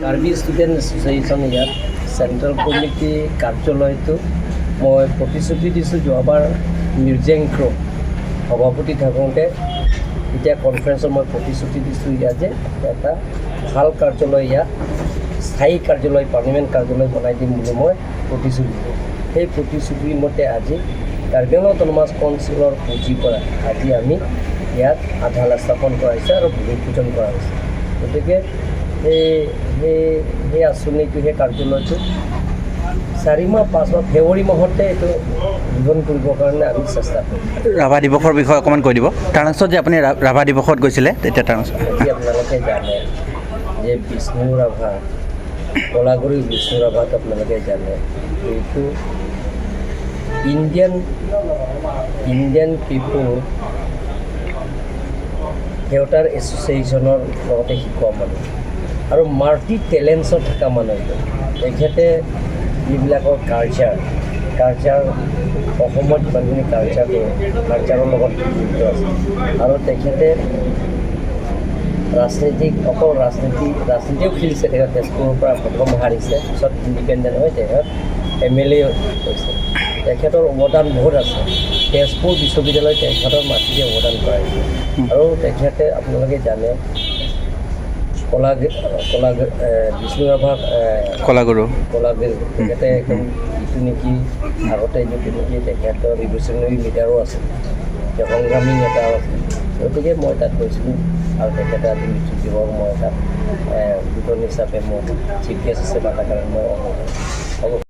Karbi student association ইয়াত central committee কাৰ্যালয়টো মই প্ৰতিশ্ৰুতি দিছোঁ। যোৱাবাৰ মিৰ্জেংক্ৰ সভাপতি থাকোঁতে এতিয়া কনফাৰেঞ্চত মই প্ৰতিশ্ৰুতি দিছোঁ ইয়াত যে এটা ভাল কাৰ্যালয় ইয়াত, স্থায়ী কাৰ্যালয়, পাৰ্মানেণ্ট কাৰ্যালয় বনাই দিম বুলি মই প্ৰতিশ্ৰুতি দিছোঁ। সেই প্ৰতিশ্ৰুতিৰ মতে আজি কাৰ্বি আংলং অট'নমাছ কাউন্সিলৰ পুঁজিৰ পৰা আজি আমি ইয়াত আধাৰশিলা স্থাপন কৰা হৈছে আৰু ভূমি পূজন কৰা হৈছে। গতিকে সেই সেই সেই আঁচনিটো, সেই কাৰ্যালয়টো 4 মাহ, 5 মাহ, ফেব্ৰুৱাৰী মাহতে এইটো উদ্বোধন কৰিবৰ কাৰণে আমি চেষ্টা কৰিম। ৰাভা দিৱসৰ বিষয়ে অকণমান কৈ দিব। টাৰ্ণাছত যে আপুনি ৰাভা দিৱসত গৈছিলে তেতিয়া টাৰ্ণাছত। আজি আপোনালোকে জানে যে বিষ্ণু ৰাভা, কলাগুৰু বিষ্ণু ৰাভাটো আপোনালোকে জানে, এইটো ইণ্ডিয়ান ইণ্ডিয়ান পিপুল থিয়েটাৰ এছ'চিয়েশ্যনৰ লগতে শিকোৱা মানুহ আৰু মাল্টি টেলেণ্টছত থকা মানুহ এইটো। তেখেতে যিবিলাকৰ কালচাৰ, অসমত যিমানখিনি কালচাৰৰ লগত জড়িত আছে আৰু তেখেতে ৰাজনীতিক, অকল ৰাজনীতিও খেলিছে। তেখেত তেজপুৰৰ পৰা প্ৰথম হাৰিছে, পিছত ইণ্ডিপেণ্ডেণ্ট হৈ তেখেত এম.এল.এ হৈছে। তেখেতৰ অৱদান বহুত আছে। তেজপুৰ বিশ্ববিদ্যালয় তেখেতৰ মাতৃয়ে অৱদান কৰাইছে। আৰু তেখেতে, আপোনালোকে জানে, কলা কলা বিষ্ণু ৰাভা কলাগুৰু। কলাগুৰু। তেখেতে একদম যিটো নেকি আগতে যিটো নেকি তেখেতৰ ৰিভলিউচনেৰী লিডাৰো আছিল, তেওঁ সংগ্ৰামী নেতাও আছিল। গতিকে মই তাত গৈছিলোঁ আৰু তেখেতে আজি মৃত্যু দিৱস মই তাত উদ্বোধন হিচাপে মই চিফ গেষ্ট হিচাপে মাতাৰ কাৰণে মই হ'ব।